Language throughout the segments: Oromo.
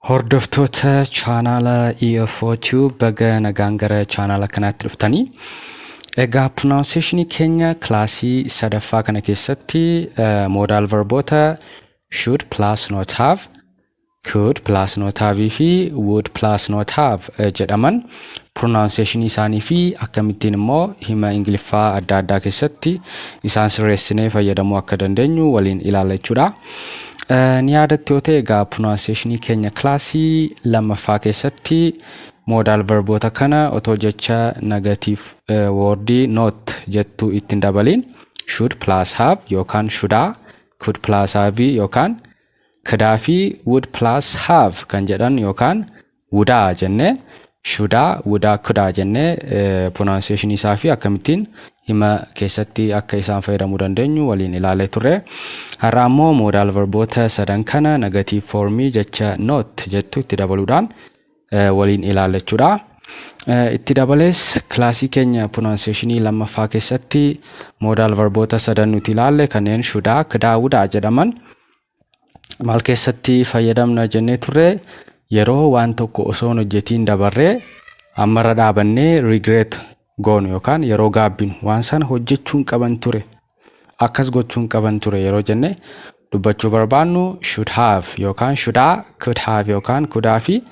Hordoftoota chaanaala EFO Tube, baga nagaan gara chaanaala kanaatti dhuftanii. Egaa pronunciation keenya kilaasii sadaffaa kana keessatti modal verboota should plus not have, could plus not have fi would plus not have jedhaman pronunciation isaanii fi akkamittiin immoo hima Ingiliffaa adda addaa keessatti isaan sirreessinee fayyadamuu akka dandeenyu waliin ilaalla jechuudha. Ni yaadattu yoo ta'e, egaa pronunciation keenya kilaasii lammaffaa keessatti modal verboota kana otoo jecha negative wordii not jettu ittiin dabaliin should plus have yookaan shoulda, could plus have yookaan coulda fi would plus have kan jedhan yookaan woulda jennee, shoulda, woulda, coulda jennee pronunciation isaa fi akkamittiin hima keessatti akka isaan fayyadamuu dandeenyu waliin ilaalee turre. Har'a ammoo modal verboota sadan kana negative formii jecha not jettu itti dabaluudhaan waliin ilaalla jechuudha. Itti dabalees kilaasii keenya pronunciationii lammaffaa keessatti modal verboota sadan nuti ilaalle kanneen shoulda, coulda, woulda jedhaman maal keessatti fayyadamna jennee turre? Yeroo waan tokko osoo hin hojjetiin dabarree ammarra dhaabannee regret goonu yookaan yeroo gaabbinu, waan sana hojjechuun qaban ture, akkas gochuun qaban ture yeroo jenne dubbachuu barbaannu, should have yookaan shoulda, could have yookaan coulda fi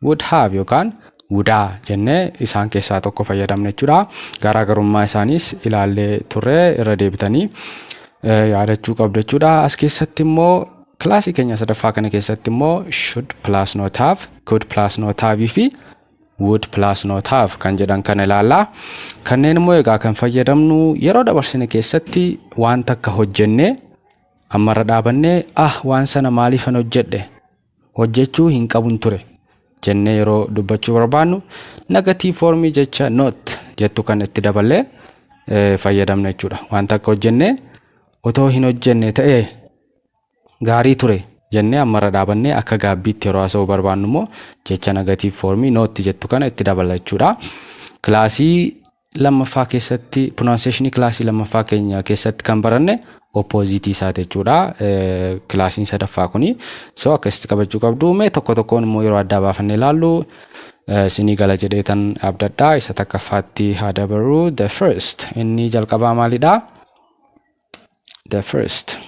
would have yookaan woulda jennee isaan keessaa tokko fayyadamna jechuudha. Garaagarummaa isaaniis ilaallee turre, irra deebitanii yaadachuu qabdu jechuudha. As keessatti immoo, kilaasii keenya sadaffaa kana keessatti immoo, should plus not have, could plus not have fi would plus not have kan jedhan kana ilaallaa. Kanneen immoo egaa kan fayyadamnu yeroo dabarsine keessatti waan takka hojjennee ammarra dhaabannee, "Ah, waan sana maaliifan hojjedhe? Hojjechuu hin qabun ture," jennee yeroo dubbachuu barbaannu negative formii jecha not jettu kan itti daballee fayyadamna jechuudha. Wanta akka hojjennee otoo hin hojjenne ta'ee gaarii ture jennee ammarra dhaabannee akka gaabbiitti yeroo haasa'uu barbaannu immoo jecha negative formii not jettu kana itti dabala jechuudha. Kilaasii lammaffaa keessatti, pronunciationii kilaasii lammaffaa keenya keessatti kan baranne oppositeii isaati jechuudha. Kilaasiin sadaffaa kuni. So akkasitti qabachuu qabdu. Mee tokko tokkoon immoo yeroo addaa baafannee ilaallu isinii gala jedheetan abdadhaa. Isa takkaffaatti haa dabarru. The first, inni jalqabaa maalidha? The first.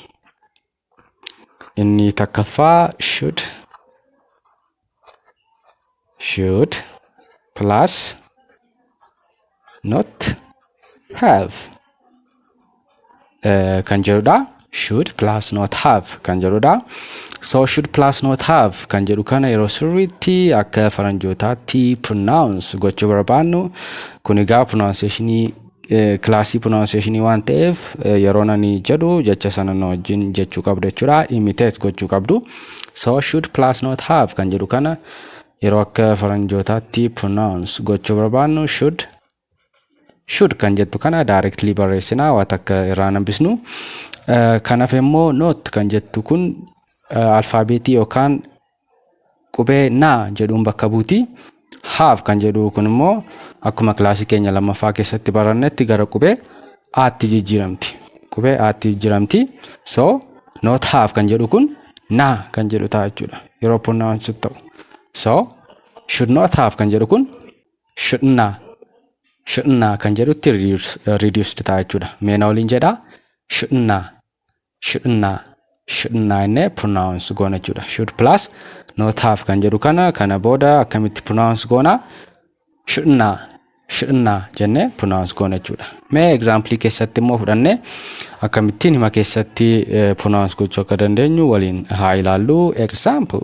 Inni takkaffaa should plus not have kan jedhudha. Should plus not have kan jedhudha. So should plus not have kan jedhu kana yeroo sirriitti akka faranjootaatti pronounce gochuu barbaannu, kun egaa pronunciationii kilaasii pronunciationii waan ta'eef, yeroo nani jedhu jecha sana na wajjin jechuu qabdu jechuudha. Imitate gochuu qabdu. So should plus not have kan jedhu kana yeroo akka faranjootaatti pronounce gochuu barbaannu, should kan jettu kana directly barreessinaa, waan takka irraa hambisnu. Kanaaf immoo not kan jettu kun alfaabeetii yookaan qubee naa jedhuun bakka buuti. Have kan jedhu kun immoo akkuma kilaasii keenya lammaffaa keessatti barannetti gara qubee aatti jijjiiramti. Qubee aatti jijjiiramti. So not have kan jedhu kun naa kan jedhu ta'a jechuudha, yeroo pronounce ta'u. So should not have kan jedhu kun shouldna, shouldna kan jedhutti reduced ta'a jechuudha. Mee na waliin jedhaa: shouldna, shouldna, shouldna jennee pronounce goona jechuudha. Should plus not have kan jedhu kana booda akkamitti pronounce goona? Shouldna, shouldna jennee pronounce goona jechuudha. Mee example keessatti immoo fudhannee akkamittiin hima keessatti pronounce gochuu akka dandeenyu waliin haa ilaallu. Example.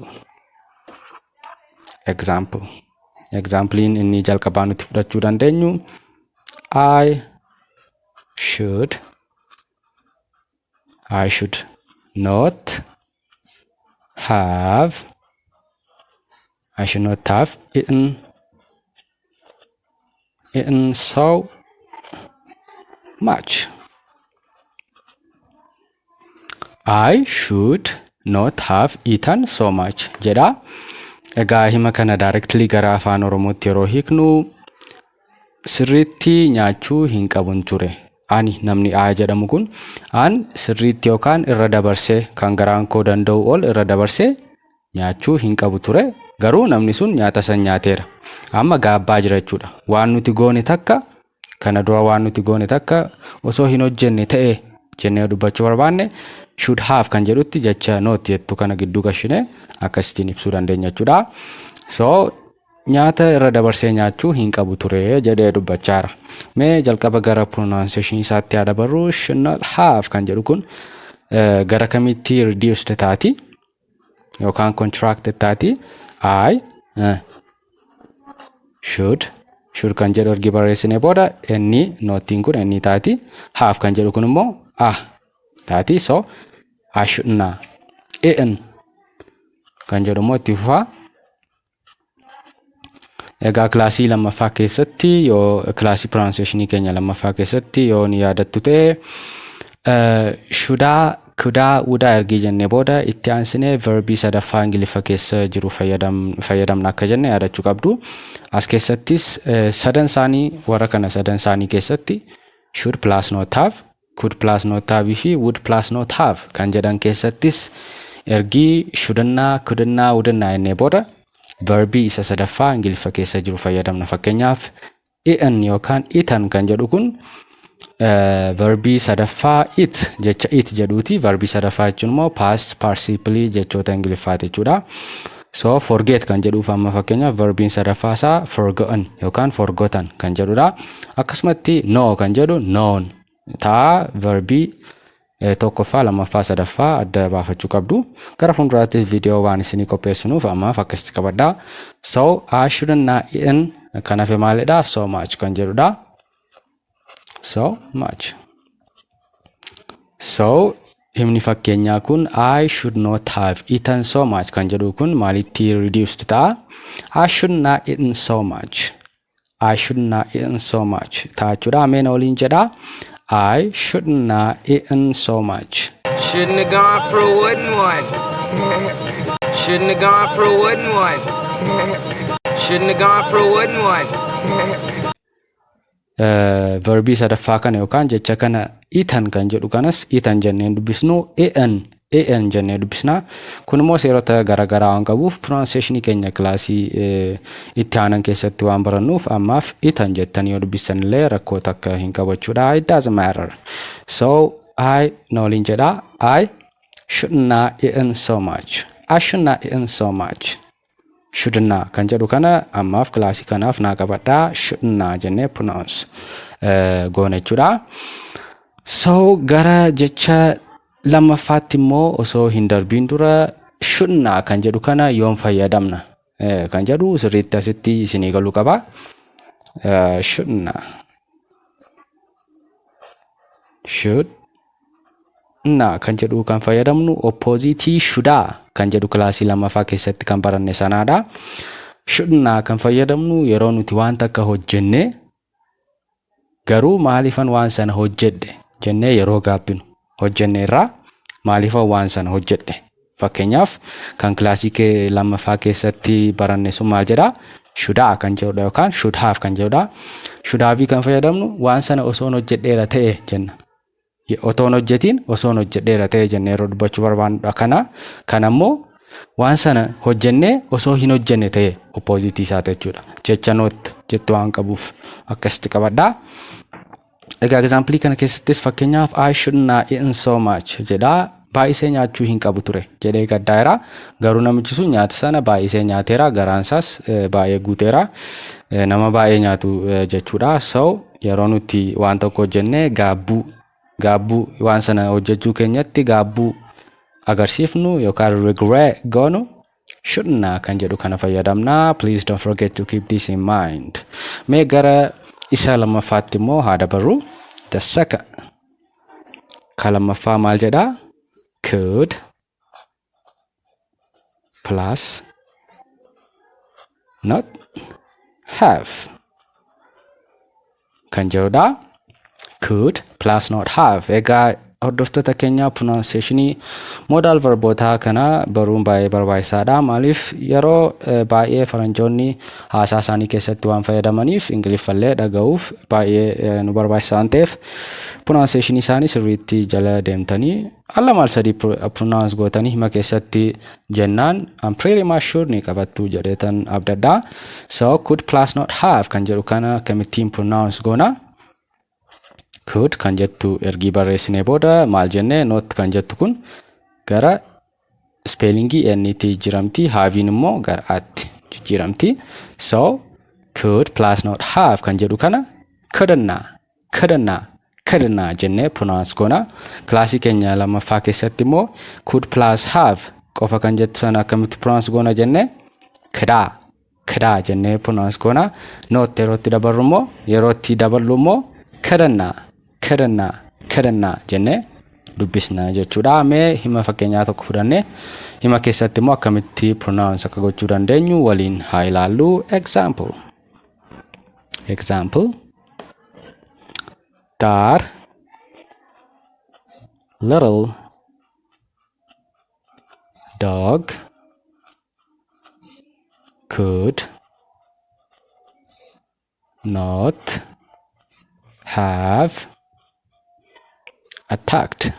Example. Examplein inni jalqabaa nuti fudhachuu dandeenyu: I should not have, I should not have eaten so much. I should not have eaten so much jedha. Egaa hima kana directly gara afaan Oromootti yeroo hiiknu, sirriitti nyaachuu hin qabun ture. Ani, namni A jedhamu kun, an sirriitti yookaan irra dabarsee kan garaan koo danda'u ol irra dabarsee Nyaachuu hin qabu ture, garuu namni sun nyaata san nyaateera. Amma gaabbaa jira jechuudha. Waan nuti goone takka kana dura, waan nuti goone takka osoo hin hojjenne ta'e jennee dubbachuu barbaanne, should have kan jedhutti jecha not jettu kana gidduu gashine akkasittiin ibsuu dandeenya jechuudha. So nyaata irra dabarsee nyaachuu hin qabu ture jedhee dubbachaara. Mee jalqaba gara pronunciation isaatti haa dabarru. Should not have kan jedhu kun gara kamitti reduced taati yookaan contracted taati? I should, should kan jedhu ergi barreessine booda, inni notiin kun inni taati. Have kan jedhu kun immoo ah taati. So I shouldna. Eaten kan jedhu immoo itti fufaa. Egaa kilaasii lammaffaa keessatti, yoo kilaasii pronunciationii keenya lammaffaa keessatti yoo ni yaadattu ta'e, shoulda, coulda, woulda ergii jennee booda itti aansinee verbii sadaffaa Ingiliffa keessa jiru fayyadamna akka jenne yaadachuu qabdu. As keessattis sadan isaanii, warra kana sadan isaanii keessatti, should plus not have, could plus not have fi would plus not have kan jedhan keessattis, ergii shouldnna, couldnna, wouldnna jennee booda verbii isa sadaffaa Ingiliffa keessa jiru fayyadamna. Fakkeenyaaf, eaten yookaan eaten kan jedhu kun verbii sadaffaa eat, jecha eat jedhuuti. Verbii sadaffaa jechuun immoo past participle jechoota Ingiliffaati jechuudha. So forget kan jedhuuf amma fakkeenyaaf verbiin sadaffaa isaa forgotten yookaan forgotten kan jedhudha. Akkasumatti know kan jedhu known ta'a. Verbii tokkoffaa, lammaffaa, sadaffaa adda baafachuu qabdu. Gara fuulduraattis viidiyoo waan isinii qopheessinuuf ammaaf akkasitti qabadhaa. So I shouldn't not eaten kan hafe maalidha? So much kan jedhudha. So much. So himni fakkeenyaa kun I should not have eaten so much kan jedhu kun maalitti reduced ta'a? I should not eaten so much. I should not eaten so much ta'a jechuudha. Ameen waliin jedha. I should not eaten so much. Shouldn't have gone for a wooden one. Shouldn't have gone for a wooden one. Shouldn't have gone for a wooden one. Verbii sadaffaa kana yookaan jecha kana eaten kan jedhu kanas eaten jennee dubbisnu, en en jennee dubbisna. Kun immoo seerota garaagaraa waan qabuuf, pronunciationii keenya kilaasii itti aanan keessatti waan barannuuf, ammaaf eaten jettanii yoo dubbistan illee rakkoo takka hin qabu jechuudha. It doesn't matter. So I na waliin jedha. I should not eaten so much. I should not eaten so much. Shouldna kan jedhu kana ammaaf kilaasii kanaaf naa qabadhaa. Shouldna jennee pronounce goona jechuudha. So gara jecha lammaffaatti immoo osoo hin darbiin dura, shouldna kan jedhu kana yoom fayyadamna kan jedhu sirriitti asitti isinii galuu qaba. Shouldna, should na kan jedhu kan fayyadamnu opposite shoulda kan jedhu kilaasii lammaffaa keessatti kan baranne sanaadha. Shouldna kan fayyadamnu yeroo nuti waan takka hojjenne garuu maaliifan waan sana hojjedhe jennee yeroo gaabbinu, hojjenne irraa maaliifan waan sana hojjedhe. Fakkeenyaaf, kan kilaasii lammaffaa keessatti baranne sun maal jedhaa? Shoulda kan jedhudha yookaan should have kan jedhudha. Should have kan fayyadamnu waan sana osoon hojjedheera ta'e jenna. Otoon hojjetiin osoon hojjedheera ta'e jennee yeroo dubbachuu barbaannudha. Kana immoo waan sana hojjennee osoo hin hojjenne ta'e opposite isaati jechuudha. Jecha not jettu waan qabuuf akkasitti qabadhaa. Egaa example kana keessattis fakkeenyaaf I should not eaten so much jedhaa, baay'isee nyaachuu hin qabu ture jedhee gaddaa'eera. Garuu namichi sun nyaata sana baay'isee nyaateera, garaan isaas baay'ee guuteera. Nama baay'ee nyaatu jechuudha. So yeroo nuti waan tokko hojjennee gaabbuu, waan sana hojjechuu keenyatti gaabbuu agarsiifnu yookaan regret goonu, shouldna kan jedhu kana fayyadamna. Please don't forget to keep this in mind. Mee gara isa lammaffaatti immoo haa dabarru. The second. Ka lammaffaa maal jedhaa? Could plus not have kan jedhudha. Could plus not have. Egaa Hordoftoota keenya, pronunciationii modal verbootaa kana baruun baay'ee barbaachisaadha. Maaliif? Yeroo baay'ee faranjoonni haasaa isaanii keessatti waan fayyadamaniif, ingiliffallee dhaga'uuf baay'ee nu barbaachisa waan ta'eef, pronunciationii isaanii sirriitti jala deemtanii al lama al sadii pronounce gootanii hima keessatti jennaan, I'm pretty much sure ni qabattu jedheetan abdadha. So could plus not have kan jedhu kana akkamittiin pronounce goona? Could kan jettu ergii barreessinee booda maal jennee? Not kan jettu kun gara spellingii N'tti jijjiiramti, haveiin immoo gara atti jijjiiramti. So could plus not have kan jedhu kana couldn't, couldn't, couldn't jennee pronounce goona. Kilaasii keenya lammaffaa keessatti immoo could plus have qofa kan jettu sana akkamitti pronounce goona jennee? Coulda, coulda jennee pronounce goona. Not yerootti dabarru immoo, yerootti daballu immoo couldn't, couldn't, couldn't jennee dubbisna jechuudha. Mee hima fakkeenyaa tokko fudhannee hima keessatti immoo akkamitti pronounce akka gochuu dandeenyu waliin haa ilaallu. Example. Example. That little dog could not have attacked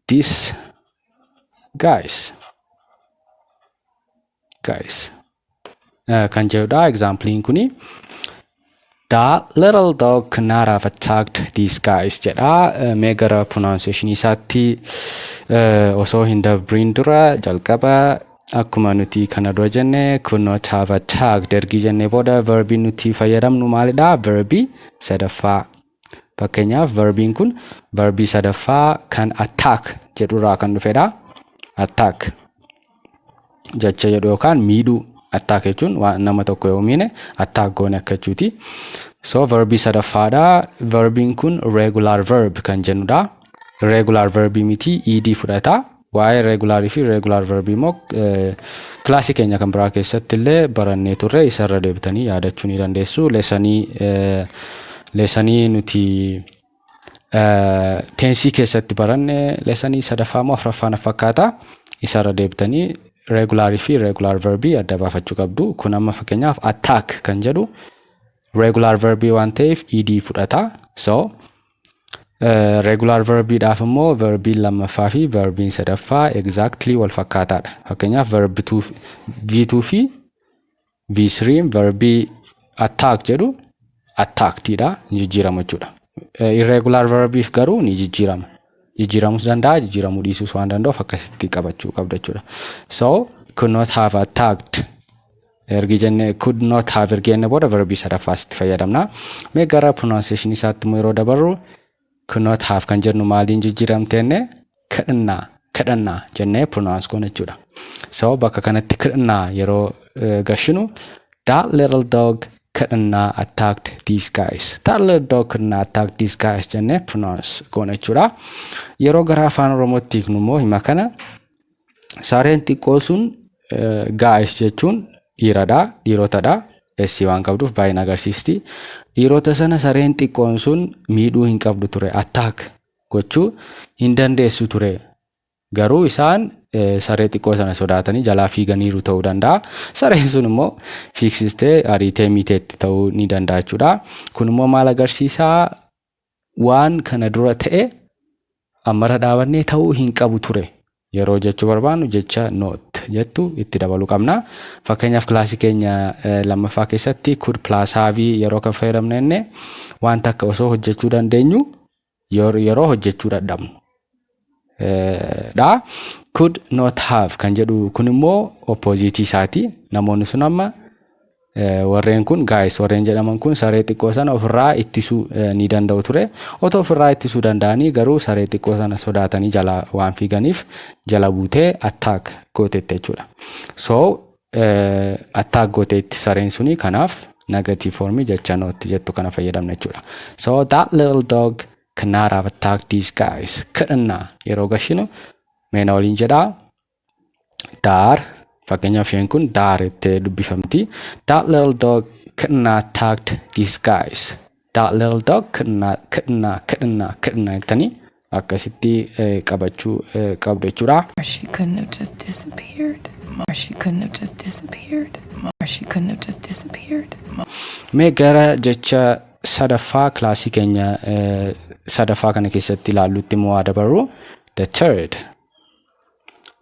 these guys kan jedhudha exampleiin kuni. "That little dog could not have attacked these guys" jedha. Mee gara pronunciation isaatti osoo hin dabriin dura, jalqaba akkuma nuti kana dura jenne, could not have attacked ergii jennee booda verbii nuti fayyadamnu maalidha? Verbii sadaffaa. Fakkeenyaaf, verbiin kun verbii sadaffaa kan attack jedhurraa kan dhufedha. Attack jecha jedhu yookaan miidhuu, attack jechuun waan nama tokko yoo miine attack goone akka jechuuti. So verbii sadaffaadha. Verbiin kun regular verb kan jennudha. Regular verbii miti, ed fudhata. Waa'ee regularii fi irregular verbii immoo kilaasii keenya kan biraa keessatti illee barannee turre, isarra deebitanii yaadachuu ni dandeessu. Lessonii nuti tensii keessatti baranne, lessonii sadaffaa moo afuraffaa na fakkaata. Isarra deebitanii regularii fi irregular verbii adda baafachuu qabdu. Kun amma fakkeenyaaf attack kan jedhu regular verbii waan ta'eef ed fudhata. So regular verbiidhaaf immoo verbiin lammaffaa fi verbiin sadaffaa exactly wal fakkaataadha. Fakkeenyaaf verb V2 fi V3 verbii attack jedhu attackedidha, ni jijjiirama jechuudha. Irregular verbiif garuu ni jijjiirama. Jijjiiramuus danda'a, jijjiiramuu dhiisuus waan danda'uuf akkasitti qabachuu qabda jechuudha. So could not have attacked ergi jenne, could not have ergi jenne booda verbii sadaffaas itti fayyadamna. Mee gara pronunciation isaatti immoo yeroo dabarru, could not have kan jennu maaliin jijjiiramte jenne? Couldn't, couldn't jennee pronounce goona jechuudha. So bakka kanatti couldn't yeroo gashinu, "That little dog couldn't attacked these guys. That little dog couldn't attack these guys" jennee pronounce goona jechuudha. Yeroo gara afaan Oromootti hiiknu immoo hima kana, sareen xiqqoo sun, guys jechuun dhiiradha, dhiirotadha. S waan qabduuf baay'ina agarsiisti. Dhiirota sana sareen xiqqoon sun miidhuu hin qabdu ture, attack gochuu hin dandeessu ture. Garuu isaan saree xiqqoo sana sodaatanii jalaa fiiganiiru ta'uu danda'a. Sareen sun immoo fiigsistee ariitee miiteetti ta'uu ni danda'a jechuudha. Kun immoo maal agarsiisaa? Waan kana dura ta'e ammarra dhaabannee ta'uu hin qabu ture yeroo jechuu barbaannu jecha not jettu itti dabaluu qabna. Fakkeenyaaf, kilaasii keenya lammaffaa keessatti could plus have yeroo kan fayyadamne inni wanta akka osoo hojjechuu dandeenyu yeroo hojjechuu dadhabnu dha. Could not have kan jedhu kun immoo oppositeii isaati. Namoonni sun amma, warreen kun, guys warreen jedhaman kun, saree xiqqoo sana ofirraa ittisuu ni danda'u ture. Otoo ofirraa ittisuu danda'anii garuu saree xiqqoo sana sodaatanii jala waan fiiganiif jala buutee attack gootetti jechuudha. So attack gooteetti sareen suni, kanaaf negative formii jecha not jettu kana fayyadamna jechuudha. So "That little dog cannot have attacked these guys." Couldn't yeroo gashinu, meena waliin jedhaa. That Fakkeenyaaf, isheen kun daar jettee dubbifamti. That little dog couldn't attacked these guys. That little dog couldn't, couldn't, couldn't, couldn't jettanii akkasitti qabachuu qabdu jechuudha. Or she couldn't have just disappeared. Or she couldn't have just disappeared. Or she couldn't have just disappeared. Mee gara jecha sadaffaa kilaasii keenya sadaffaa kana keessatti ilaallutti immoo haa dabarru. The third.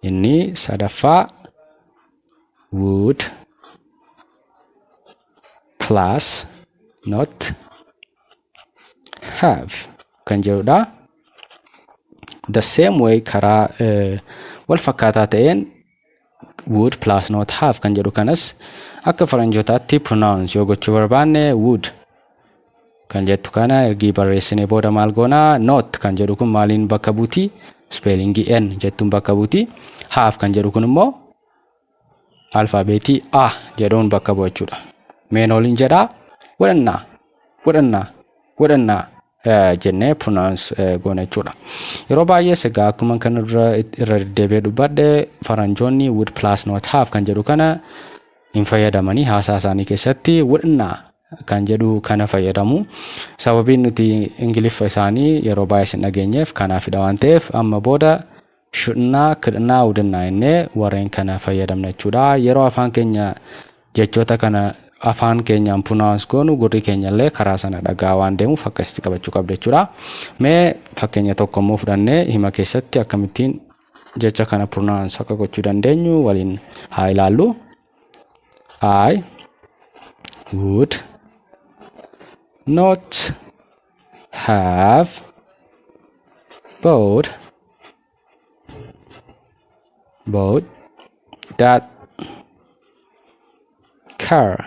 Inni sadaffaa would plus not have kan jedhudha. The same way, karaa wal fakkaataa ta'een, would plus not have kan jedhu kanas akka faranjootaatti pronounce yoo gochuu barbaanne, would kan jettu kana ergii barreessinee booda maal goonaa? Not kan jedhu kun maaliin bakka buuti? Spellingii n jettuun bakka buuti. Have kan jedhu kun immoo alfaabeetii a jedhuun bakka bu'a jechuudha. Mee waliin jedhaa: wouldn't, wouldn't, wouldn't jennee pronounce goona jechuudha. Yeroo baay'ee egaa akkuma kana dura irra deddeebi'ee dubbadhe, faranjoonni would plus not have kan jedhu kana hin fayyadamanii. Haasaa isaanii keessatti wouldn't kan jedhu kana fayyadamu. Sababiin nuti Ingiliffa isaanii yeroo baay'ee sin dhageenyeef kanaafidha waan ta'eef, amma booda shouldn't, couldn't, wouldn't jennee warreen kana fayyadamna jechuudha. Yeroo afaan keenya jechoota kana afaan keenyaan pronounce goonu, gurri keenya illee karaa sana dhagaa waan deemuuf akkasitti qabachuu qabda jechuudha. Mee fakkeenya tokko immoo fudhannee hima keessatti akkamittiin jecha kana pronounce akka gochuu dandeenyu waliin haa ilaallu. I would not have bought that car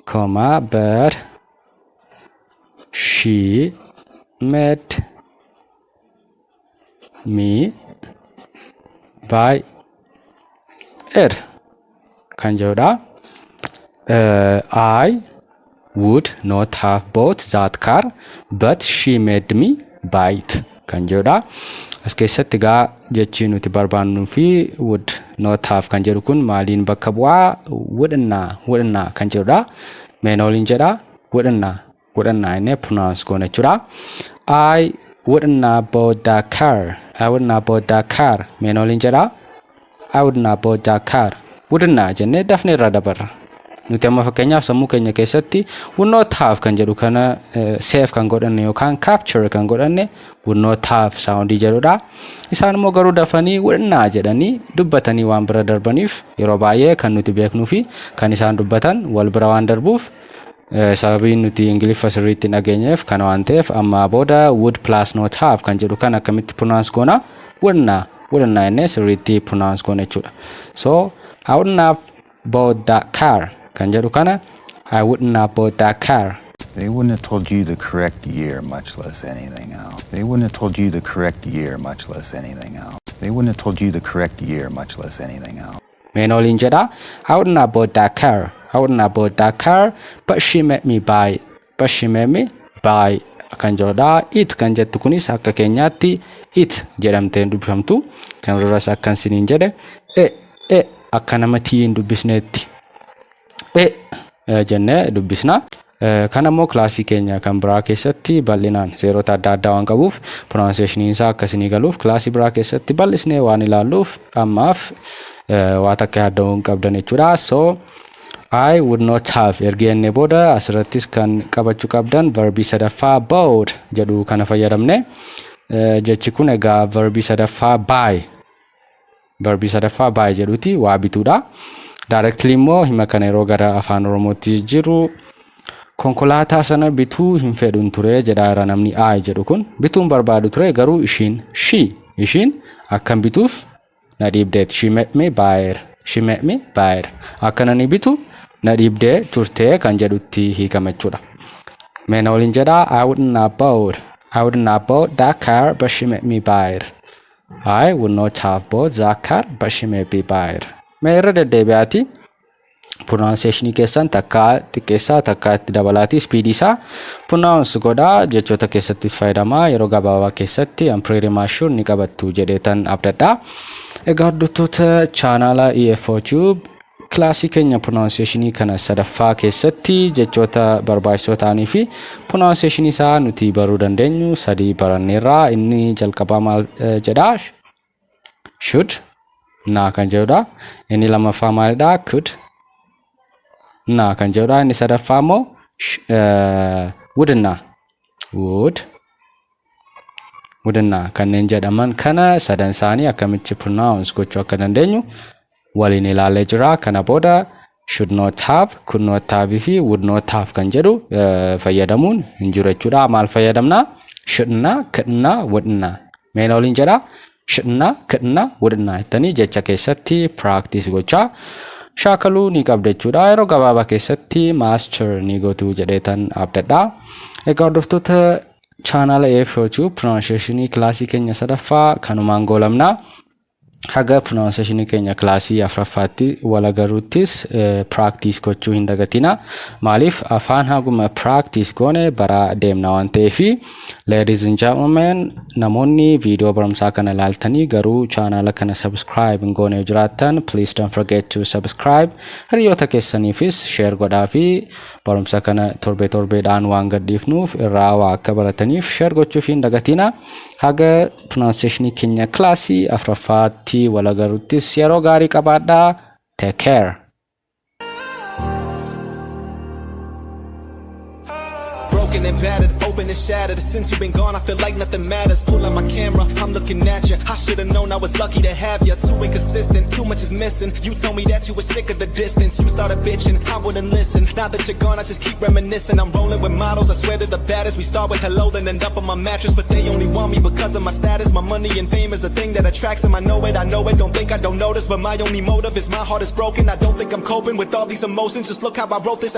comma but she made me buy it kan jedhudha. I would not have bought that car, but she made me buy it kan jedhudha. As keessatti egaa jechi nuti barbaannuu fi would not have kan jedhu kun maaliin bakka bu'aa? Wouldn't, wouldn't kan jedhudha. Mee waliin jedhaa: wouldn't, wouldn't jennee pronounce goona jechuudha. I wouldn't have bought that car. I wouldn't have bought that car. Mee waliin jedhaa: I wouldn't have bought that car. Wouldn't jennee dafnee irra dabarra. Nuti amma fakkeenyaaf sammuu keenya keessatti would not have kan jedhu kana save kan godhanne yookaan capture kan godhanne would not have soundii jedhudha. Isaan immoo garuu dafanii wouldn't jedhanii dubbatanii waan bira darbaniif, yeroo baay'ee kan nuti beeknuu fi kan isaan dubbatan wal bira waan darbuuf, sababiin nuti Ingiliffa sirriitti hin dhageenyeef kana waan ta'eef, amma booda would plus not have kan jedhu kan akkamitti pronounce goona? Wouldn't, wouldn't jennee sirriitti pronounce goona jechuudha. So I wouldn't have bought that car kan jedhu kana, I wouldn't have bought that car. They wouldn't have told you the correct year, much less anything else. They wouldn't have told you the correct year, much less anything else. They wouldn't have told you the correct year, much less anything else. Mee waliin jedhaa: I wouldn't have bought that car. I wouldn't have bought that car, but she made me buy. But she made me buy kan jedhudha. It kan jettu kunis akka keenyaatti it jedhamtee hin dubbifamtu. Kan duras akkan siniin jedhe, e e akka nama tii hin dubbisneetti e jennee dubbisna. Kan ammoo kilaasii keenya kan biraa keessatti bal'inaan seerota adda addaa waan qabuuf, pronunciation isaa akkasinii galuuf kilaasii biraa keessatti bal'isnee waan ilaalluuf, ammaaf waa takka yaadda'uu hin qabdan jechuudha. So I would not have ergi jennee booda, asirrattis kan qabachuu qabdan verbii sadaffaa bought jedhu kana fayyadamne. Jechi kun egaa verbii sadaffaa buy, verbii sadaffaa buy jedhuti, waa bituudha. Directly immoo hima kana yeroo gara Afaan Oromootti jijjiirru, konkolaataa sana bituu hin fedhun ture jedhaa jira namni I jedhu kun. Bituun barbaadu ture, garuu ishiin, she, ishiin akkan bituuf na dhiibdeet. She made me buy it. She made me buy it. Akka nani bitu na dhiibdee turtee kan jedhutti hiikama jechuudha. Mee na waliin jedhaa: I wouldn't have bought, I wouldn't have bought that car, but she made me buy it. I would not have bought that car, but she made me buy it. Mee irra deddeebi'aati pronunciation keessan takkaa xiqqeessaa, takkaa itti dabalaati, speed isaa pronounce godhaa, jechoota keessattis fayyadamaa. Yeroo gabaabaa keessatti I'm pretty much sure ni qabattu jedheetan abdadha. Egaa hordoftoota chaanaala EFO Tube, kilaasii keenya pronunciationii kana sadaffaa keessatti jechoota barbaachisoo ta'anii fi pronunciationii isaa nuti baruu dandeenyu sadii baranneerra. Inni jalqabaa maal jedhaa? Should na kan jedhudha. Inni lammaffaa maalidha? Could na kan jedhudha. Inni sadaffaa immoo wouldn't, would, wouldn't kanneen jedhaman kana sadan isaanii akkamitti pronounce gochuu akka dandeenyu waliin ilaalee jira. Kana booda should not have, could not have fi would not have kan jedhu fayyadamuun hin jiru jechuudha. Maal fayyadamna? Shouldna, couldna, wouldna. Mee waliin jedha. Shouldna, couldna, wouldna jettanii jecha keessatti practice gochaa shaakaluu ni qabda jechuudha. Yeroo gabaabaa keessatti master ni gootu jedheetan abdadha. Egaa hordoftoota chaanaala AFOchu, pronunciationii kilaasii keenya sadaffaa kanumaan goolamna. Haga pronunciationii keenya kilaasii afuraffaatti wal agarruuttis practice gochuu hin dagatina. Maaliif? Afaan haguma practice goone bara deemna waan ta'eefi. Ladies and gentlemen, namoonni viidiyoo barumsaa kana ilaaltanii garuu chaanaala kana subscribe hin goone jiraattan, please don't forget to subscribe. Hiriyoota keessaniifis share godhaa fi barumsa kana torbee torbeedhaan waan gadhiifnuuf irraa waa akka barataniif share gochuuf hin dagatina. Haga pronunciationii keenya kilaasii afuraffaatti wal agarruttis yeroo gaarii qabaadhaa. Take care. Broken and battered, open and shattered. Since you've been gone, I feel like nothing matters. Pull out my camera, I'm looking at you. I should've known I was lucky to have you. Too inconsistent, too much is missing. You told me that you were sick of the distance. You started bitching, I wouldn't listen. Now that you're gone, I just keep reminiscing. I'm rolling with models, I swear to the baddest. We start with hello, then end up on my mattress. But they only want me because of my status. My money and fame is the thing that attracts them. I know it, I know it. Don't think I don't notice, but my only motive is my heart is broken. I don't think I'm coping with all these emotions. Just look how I wrote this.